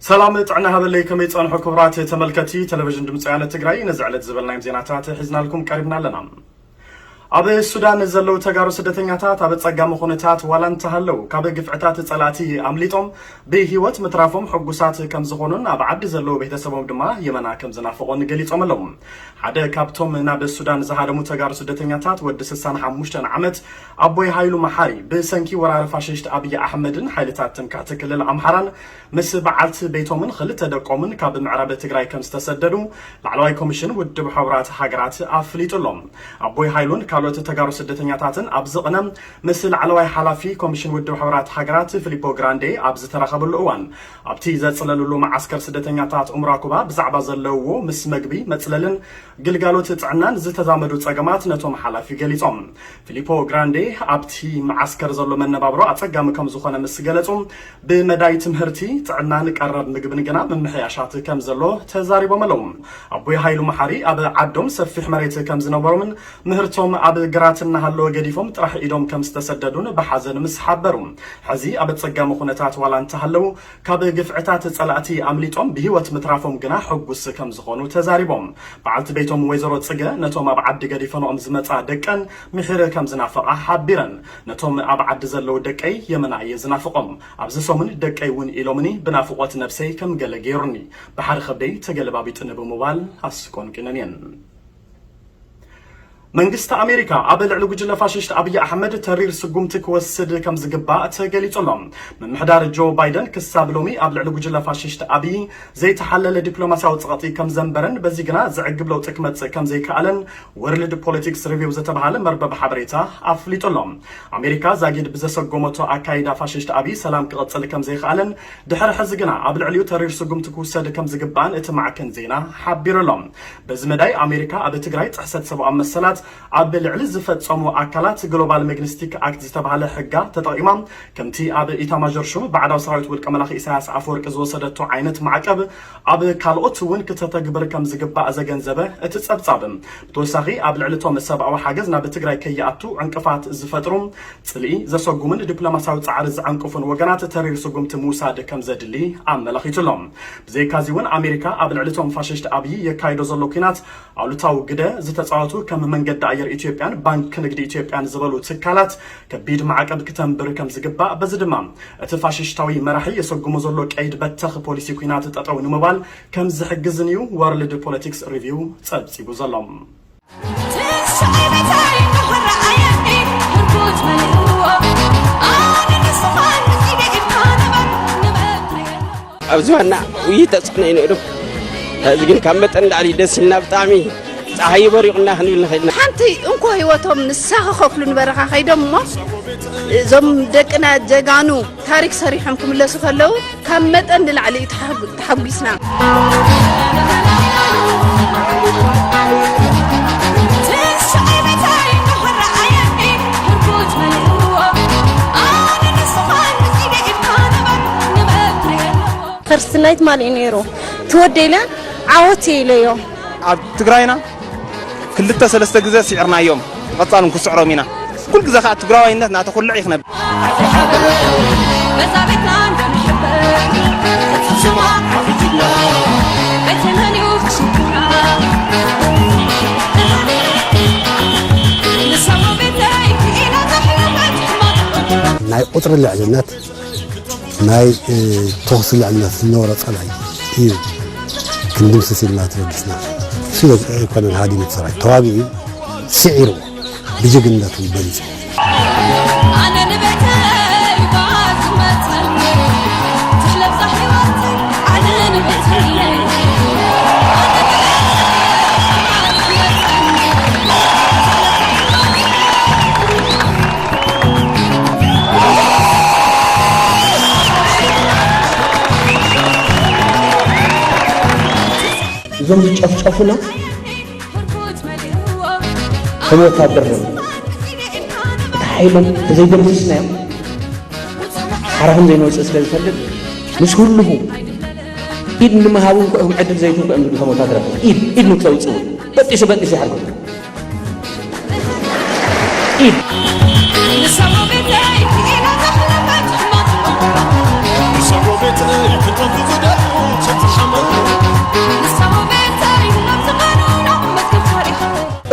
ሰላም ጥዕና ሃበለይ፣ ከመይ ጸንሑ ክቡራት ተመልከቲ ቴሌቪዥን ድምፂ ወያነ ትግራይ? ነዚ ዕለት ዝበልናዮም ዜናታት ሒዝናልኩም ቀሪብና ኣለና። ኣብ ሱዳን ዘለዉ ተጋሩ ስደተኛታት ኣብ ጸጋሚ ኩነታት ዋላ እንተሃለዉ፣ ካብ ግፍዕታት ጸላእቲ ኣምሊጦም ብህይወት ምትራፎም ሕጉሳት ከም ዝኾኑን ኣብ ዓዲ ዘለዉ ቤተሰቦም ድማ የመና ከም ዝናፍቖን ገሊጾም ኣለዉ። ሓደ ካብቶም ናብ ሱዳን ዝሃደሙ ተጋሩ ስደተኛታት ወዲ ስሳን ሓሙሽተን ዓመት ኣቦይ ሃይሉ መሓሪ ብሰንኪ ወራሪ ፋሽስት ኣብይ ኣሕመድን ሓይልታት ትምክሕቲ ክልል ኣምሓራን ምስ በዓልቲ ቤቶምን ክልተ ደቆምን ካብ ምዕራብ ትግራይ ከም ዝተሰደዱ ላዕለዋይ ኮሚሽን ውድብ ሕቡራት ሃገራት ኣፍሊጡ ኣሎ። ኣቦይ ሃይሉን ካልኦት ተጋሩ ስደተኛታትን ኣብዚ ቅነ ምስ ላዕለዋይ ሓላፊ ኮሚሽን ውድብ ሕቡራት ሃገራት ፊሊፖ ግራንዴ ኣብ ዝተራኸብሉ እዋን፣ ኣብቲ ዘጽለልሉ መዓስከር ስደተኛታት ኡምራኩባ ብዛዕባ ዘለውዎ ምስ መግቢ፣ መጽለልን ግልጋሎት ጥዕናን ዝተዛመዱ ጸገማት ነቶም ሓላፊ ገሊጾም። ፊሊፖ ግራንዴ ኣብቲ መዓስከር ዘሎ መነባብሮ ኣጸጋሚ ከም ዝኾነ ምስ ገለጹ፣ ብመዳይ ትምህርቲ፣ ጥዕናን ቀረብ ምግብን ግና ምምሕያሻት ከም ዘሎ ተዛሪቦም ኣለዉ። ኣቦይ ሃይሉ መሓሪ ኣብ ዓዶም ሰፊሕ መሬት ከም ዝነበሮምን ምህርቶም ኣብ ግራት እናሃለወ ገዲፎም ጥራሕ ኢዶም ከም ዝተሰደዱን ብሓዘን ምስ ሓበሩ፣ ሕዚ ኣብ ኣጸጋሚ ኩነታት ዋላ እንተሃለዉ፣ ካብ ግፍዕታት ጸላእቲ ኣምሊጦም ብህይወት ምትራፎም ግና ሕጉስ ከም ዝኾኑ ተዛሪቦም። በዓልቲ ቤቶም ወይዘሮ ጽገ ነቶም ኣብ ዓዲ ገዲፈንኦም ዝመጻ ደቀን ምሒረ ከም ዝናፍቓ ሓቢረን። ነቶም ኣብ ዓዲ ዘለዉ ደቀይ የመና እየ ዝናፍቖም። ኣብዚ ሰሙን ደቀይ እውን ኢሎምኒ፣ ብናፍቖት ነብሰይ ከም ገለ ገይሩኒ። ብሓደ ከብደይ ተገለባቢጡኒ ብምባል ኣስቆንቂነን እየን። መንግስቲ ኣሜሪካ ኣብ ልዕሊ ጉጅለ ፋሽስት ኣብይ ኣሕመድ ተሪር ስጉምቲ ክወስድ ከም ዝግባእ ተገሊጹ ኣሎ። ምምሕዳር ጆ ባይደን ክሳብ ሎሚ ኣብ ልዕሊ ጉጅለ ፋሽስት ኣብይ ዘይተሓለለ ዲፕሎማስያዊ ጸቕጢ ከም ዘንበረን በዚ ግና ዘዕግብ ለውጢ ክመጽእ ከም ዘይከኣለን ወርልድ ፖለቲክስ ሪቪው ዝተባሃለ መርበብ ሓበሬታ ኣፍሊጡ ኣሎ። ኣሜሪካ ዛጊድ ብዘሰጎመቶ ኣካይዳ ፋሽስት ኣብይ ሰላም ክቕጽል ከም ዘይከኣለን ድሕሪ ሕዚ ግና ኣብ ልዕሊኡ ተሪር ስጉምቲ ክውሰድ ከም ዝግባእን እቲ ማዕከን ዜና ሓቢሩ ኣሎ። በዚ መዳይ ኣሜሪካ ኣብ ትግራይ ጥሕሰት ሰብኣዊ መሰላት ኣብ ልዕሊ ዝፈጸሙ ኣካላት ግሎባል መግኒስቲክ ኣክት ዝተባህለ ሕጋ ተጠቒማ ከምቲ ኣብ ኢታማዦር ሹም ባዕዳዊ ሰራዊት ውልቀ መላኺ ኢሳያስ ኣፈወርቂ ዝወሰደቶ ዓይነት ማዕቀብ ኣብ ካልኦት እውን ክተተግብር ከም ዝግባእ ዘገንዘበ እቲ ጸብጻብ፣ ብተወሳኺ ኣብ ልዕሊ እቶም ሰብኣዊ ሓገዝ ናብ ትግራይ ከይኣቱ ዕንቅፋት ዝፈጥሩ፣ ጽልኢ ዘሰጉምን ዲፕሎማስያዊ ጻዕሪ ዝዕንቅፉን ወገናት ተሪር ስጉምቲ ምውሳድ ከም ዘድሊ ኣመላኺቱ ኣሎ። ብዘይካዚ እውን ኣሜሪካ ኣብ ልዕሊ እቶም ፋሽስት ኣብይ የካይዶ ዘሎ ኲናት ኣሉታዊ ግደ ዝተጻወቱ ከም መንገዲ ኣየር ኢትዮጵያን ባንክ ንግዲ ኢትዮጵያን ዝበሉ ትካላት ከቢድ ማዕቀብ ክተንብር ከም ዝግባእ፣ በዚ ድማ እቲ ፋሽስታዊ መራሒ የሰጉሞ ዘሎ ቀይድ በተኽ ፖሊሲ ኲናት ጠጠው ንምባል ከም ዝሕግዝን እዩ ወርልድ ፖለቲክስ ሪቪው ጸብጺቡ ዘሎ። ኣብዚ ዋና ውይይት ተጽዕኖ እዩ ነይሩ። እዚ ግን ካብ መጠን ንላዕሊ ደስ ኢልና፣ ብጣዕሚ ጸሓይ በሪቑና ክንብል ንኽእል ኢና። ሓንቲ እንኮ ህይወቶም ንሳ ክኸፍሉ ንበረኻ ከይዶም እሞ፣ እዞም ደቅና ጀጋኑ ታሪክ ሰሪሖም ክምለሱ ከለዉ ካብ መጠን ንላዕሊ እዩ ተሓጉ- ተሓጒስና። ፈርስት ናይት ማን እዩ ነይሩ? ትወደ ኢለ ዓወት እየ ኢለዮ። ኣብ ትግራይና ክልተ ሰለስተ ግዘ ስዒርናዮም፣ ብቐፃል እውን ክስዕሮም ኢና። ኩሉ ግዘ ከዓ ትግራዋይነት እናተኹልዕ እዩ ክነብር። ናይ ቁፅሪ ልዕልነት ናይ ተኹሲ ልዕልነት ዝነበሮ ፀላኢ እዩ ክንድምስስ ኢልና ተበጊስና። እሱ ኣይኮነን ሃዲሙ እቲ ሰራዊት፣ ተዋጊኡ ስዒርዎ ብጅግንነቱ ገሊፁ። እዞም ዝጨፍጨፉና ከም ወታደር ነው። እቲ ሓይሎም ተዘይደምስስናዮም ሓራኹም ዘይንወፅእ ስለ ዝፈልጥ ምስ ህልኹ ኢድ ንምሃቡ እንኳ ኢኹም ዕድል ዘይትህቡ እዮም ዝብሉ ከም ወታደራት ኢድ ኢድ ንክተውፅኡ በጢሱ በጢሱ ይሓርጎ ኢድ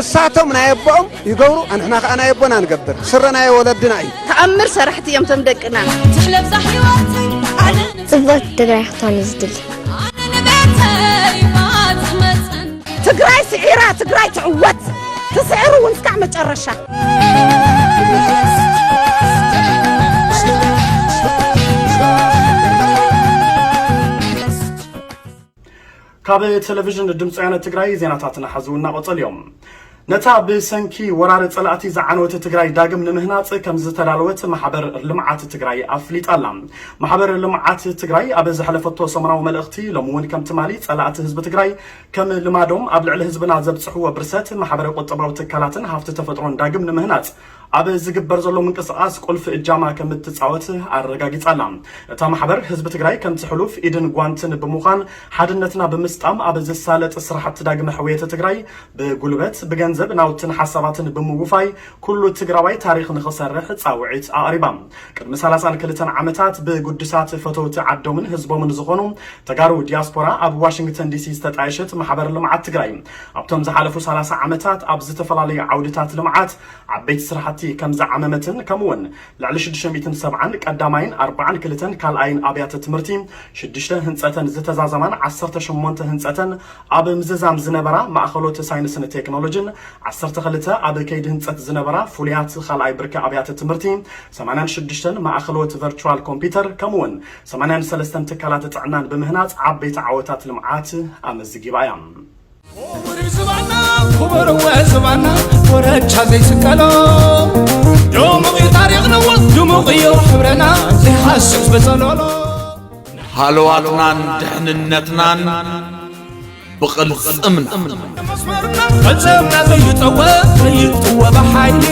እሳቶም ናይ ኣቦኦም ይገብሩ፣ ኣንሕና ከኣ ናይ ኣቦና ንገብር። ስረ ናይ ወለድና እዩ። ተኣምር ሰራሕቲ እዮም እቶም ደቅና። ትሕለብዛ ህይወተይ ኣነ ጽብቕቲ ትግራይ ክትኮን እዩ ዝድሊ። ኣነ ንቤተይ ባትመፀን። ትግራይ ስዒራ፣ ትግራይ ትዕወት። ትስዕር እውን እስካዕ መጨረሻ። ካብ ቴሌቪዥን ድምፂ ወያነ ትግራይ ዜናታትና ሐዚ እውን እናቐጸሉ እዮም። ነታ ብሰንኪ ወራር ጸላእቲ ዝዓነወት ትግራይ ዳግም ንምህናጽ ከም ዝተዳለወት ማሕበር ልምዓት ትግራይ ኣፍሊጣ ኣላ። ማሕበር ልምዓት ትግራይ ኣብ ዘሕለፈቶ ሰሙናዊ መልእኽቲ፣ ሎሚ እውን ከም ትማሊ ጸላእቲ ህዝቢ ትግራይ ከም ልማዶም ኣብ ልዕሊ ህዝብና ዘብጽሕዎ ብርሰት፣ ማሕበረ ቁጠባዊ ትካላትን ሃፍቲ ተፈጥሮን ዳግም ንምህናጽ ኣብ ዝግበር ዘሎ ምንቅስቓስ ቁልፊ እጃማ ከም እትጻወት ኣረጋጊጻ ኣላ። እታ ማሕበር፣ ህዝቢ ትግራይ ከምቲ ሕሉፍ ኢድን ጓንትን ብምዃን፣ ሓድነትና ብምስጣም ኣብ ዝሳለጥ ስራሕቲ ዳግመ ሕውየት ትግራይ ብጉልበት፣ ብገንዘብ፣ ናውትን ሓሳባትን ብምውፋይ ኩሉ ትግራዋይ ታሪኽ ንኽሰርሕ ጻውዒት ኣቕሪባ። ቅድሚ ሰላሳን ክልተን ዓመታት ብግዱሳት ፈተውቲ ዓዶምን ህዝቦምን ዝኾኑ ተጋሩ ዲያስፖራ ኣብ ዋሽንግተን ዲሲ ዝተጣየሸት ማሕበር ልምዓት ትግራይ፣ ኣብቶም ዝሓለፉ ሰላሳ ዓመታት ኣብ ዝተፈላለዩ ዓውድታት ልምዓት ዓበይቲ ስራሕቲ ከም ዝዓመመትን፣ ከምኡ እውን ልዕሊ ሽዱሽተ ሚእትን ሰብዓን ቀዳማይን ኣርባዓን ክልተን ካልኣይን ኣብያተ ትምህርቲ፣ ሽዱሽተ ህንፀተን ዝተዛዘማን ዓሰርተ ሸሞንተ ህንፀተን ኣብ ምዝዛም ዝነበራ ማእኸሎት ሳይንስን ቴክኖሎጂን፣ ዓሰርተ ክልተ ኣብ ከይዲ ህንፀት ዝነበራ ፍሉያት ካልኣይ ብርኪ ኣብያተ ትምህርቲ፣ ሰማንያን ሽዱሽተን ማእኸሎት ቨርቹዋል ኮምፒውተር፣ ከምኡ እውን ሰማንያን ሰለስተን ትካላት ጥዕናን ብምህናፅ ዓበይቲ ዓወታት ልምዓት ኣመዝጊባ እያ። ክቡር ዝባና፣ ክቡር እወ ዝባና፣ ኮረቻ ዘይስቀሎ። ድሙቕ እዩ ታሪኽና እወ፣ ድሙቕ እዩ ሕብረና፣ ዘይሃስስ ብጸሎሎ። ሃለዋትናን ድሕንነትናን ብቕልጽምና። መስመርና፣ ቅልጽምና ዘይጠወ፣ ዘይጥወ ብሓይሊ።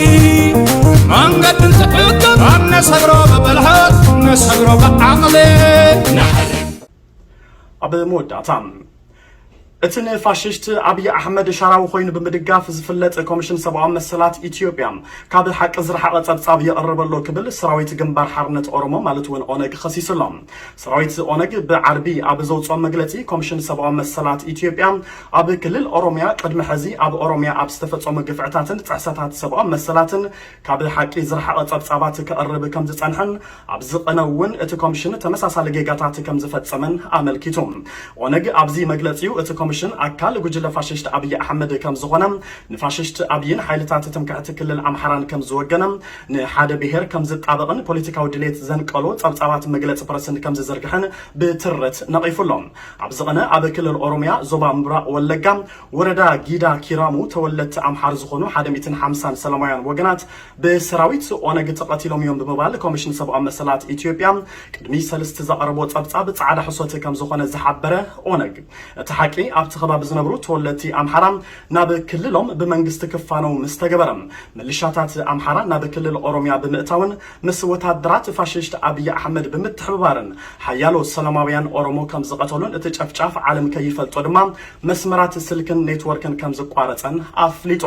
መንገድን ትዕግር፣ ኣነሰግሮ ብብልሃት፣ ኣነሰግሮ ብዓቕሊ። ኣብ መወዳእታ፣ እቲ ንፋሽስት ኣብይ ኣሕመድ ሻራዊ ኮይኑ ብምድጋፍ ዝፍለጥ ኮሚሽን ሰብኣዊ መሰላት ኢትዮጵያ፣ ካብ ሓቂ ዝረሓቐ ጸብጻብ የቕርብ ኣሎ ክብል ሰራዊት ግንባር ሓርነት ኦሮሞ፣ ማለት እውን ኦነግ፣ ከሲሱ ኣሎ። ሰራዊት ኦነግ ብዓርቢ ኣብ ዘውፅኦ መግለፂ፣ ኮሚሽን ሰብኣዊ መሰላት ኢትዮጵያ ኣብ ክልል ኦሮሚያ ቅድሚ ሕዚ ኣብ ኦሮሚያ ኣብ ዝተፈጸሙ ግፍዕታትን ጥሕሰታት ሰብኣዊ መሰላትን ካብ ሓቂ ዝረሓቐ ጸብጻባት ከቕርብ ከም ዝጸንሐን፣ ኣብ ዝቐነ እውን እቲ ኮሚሽን ተመሳሳሊ ጌጋታት ከም ዝፈጸመን ኣመልኪቱ። ኦነግ ኣብዚ መግለጺኡ፣ እቲ ኮሚሽን ኣካል ጉጅለ ፋሽስት ኣብይ ኣሕመድ ከም ዝኾነ፣ ንፋሽስት ኣብይን ሓይልታት ትምክሕቲ ክልል ኣምሓራን ከም ዝወገነ፣ ንሓደ ብሄር ከም ዝጣበቕን ፖለቲካዊ ድሌት ዘንቀሎ ጸብጻባት መግለጺ ፕረስን ከም ዝዝርግሕን ብትረት ነቒፉ ኣሎ። ኣብ ዝቐነ ኣብ ክልል ኦሮሚያ ዞባ ምብራቕ ወለጋ ወረዳ ጊዳ ኪራሙ ተወለድቲ ኣምሓር ዝኾኑ ሓደ ሚእትን ሓምሳን ሰላማውያን ወገናት ብሰራዊት ኦነግ ተቐቲሎም እዮም ብምባል ኮሚሽን ሰብኣዊ መሰላት ኢትዮጵያ ቅድሚ ሰልስቲ ዘቕረቦ ጸብጻብ ጻዕዳ ሕሶት ከም ዝኾነ ዝሓበረ ኦነግ፣ እቲ ሓቂ ኣብቲ ከባቢ ዝነብሩ ተወለድቲ ኣምሓራ ናብ ክልሎም ብመንግስቲ ክፋነው ምስ ተገበረ፣ ምልሻታት ኣምሓራ ናብ ክልል ኦሮሚያ ብምእታውን ምስ ወታደራት ፋሽስት ኣብይ ኣሕመድ ብምትሕብባርን ሓያሎ ሰላማውያን ኦሮሞ ከም ዝቐተሉን እቲ ጨፍጫፍ ዓለም ከይፈልጦ ድማ መስመራት ስልክን ኔትወርክን ከም ዝቋረጸን ኣፍሊጡ።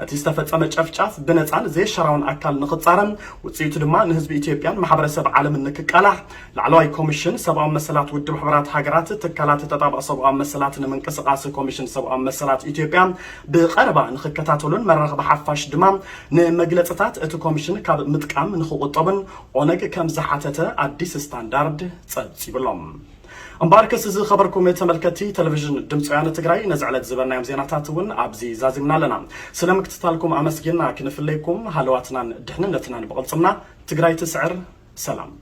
እቲ ዝተፈጸመ ጨፍጫፍ ብነጻን ዘይሻራውን ኣካል ንኽጻረ፣ ውጽኢቱ ድማ ንህዝቢ ኢትዮጵያን ማሕበረሰብ ዓለምን ንክቃላሕ ላዕለዋይ ኮሚሽን ሰብኣዊ መሰላት ውድብ ሕቡራት ሃገራት፣ ትካላት ተጣባቒ ሰብኣዊ መሰላት ንምንቅስቓስ ኮሚሽን ሰብኣዊ መሰላት ኢትዮጵያ ብቐረባ ንኽከታተሉን መራኸቢ ሓፋሽ ድማ ንመግለጽታት እቲ ኮሚሽን ካብ ምጥቃም ንኽቑጠቡን ኦነግ ከም ዝሓተተ ኣዲስ ስታንዳርድ ጸብጺቡሎም። እምበኣርከስ ዝኸበርኩም ተመልከትቲ ቴሌቪዥን ድምፂ ወያነ ትግራይ፣ ነዚ ዕለት ዝበልናዮም ዜናታት እውን ኣብዚ ዛዚምና ኣለና። ስለ ምክትታልኩም ኣመስጊንና ክንፍለየኩም፣ ሃለዋትናን ድሕንነትናን ብቕልፅምና። ትግራይ ትስዕር። ሰላም።